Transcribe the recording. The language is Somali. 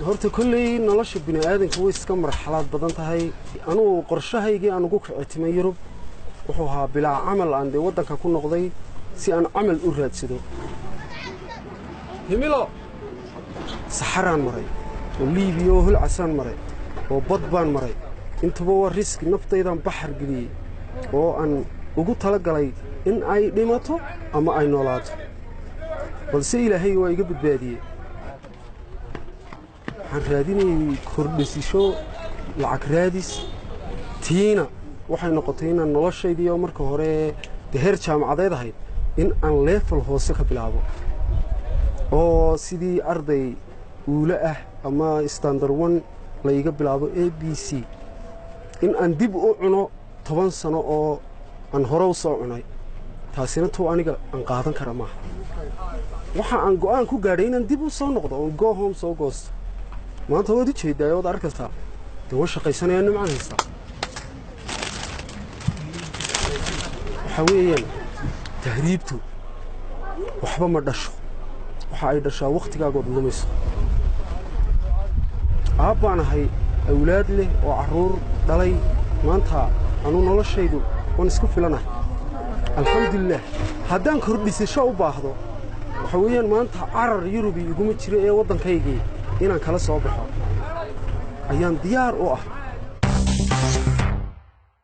Horta kolley nolosha bini aadanka way iska marxalad badan tahay. Anugu qorshahaygii aan ugu kicitimay Yurub wuxuu ahaa bilaa camal aan dee waddanka ku noqday si aan camal u raadsado. Himilo saxaraan maray oo Liibiya oo hulcasaan maray oo bad baan maray, intuba waa risk. Naftaydaan baxar geliyey oo aan ugu tala galay in ay dhimato ama ay noolaato, balse Ilaahay waa iga badbaadiyey. Waxaan raadinayay kordhisisho, lacag raadis. Tiina waxay noqotay inaan noloshaydii oo marka hore dee heer jaamacadeed ahayd in aan level hoose ka bilaabo, oo sidii arday uule ah ama standard one la iga bilaabo, A B C, in aan dib u cuno 10 sano oo aan hore u soo cunay. Taasina tuu aniga aan qaadan kara maaha. Waxa aan go'aan ku gaadhay inaan dib u soo noqdo oon go home soo goosto. Maanta waad u jeedaa, waad arki kartaa, dee waan shaqaysanaya, nimcaan haystaa. Waxaa weeyaan tahriibtu waxba ma dhasho, waxa ay dhashaa wakhtigaagood lumayso. Aab baan ahay awlaad leh oo carruur dhalay. Maanta anuu noloshaydu waan isku filanahay, alxamdulilah. Haddaan kordhisasho u baahdo, waxa weeyaan maanta carar Yurubi iguma jiro ee waddankaygii inaan kala soo baxo ayaan diyaar u ah.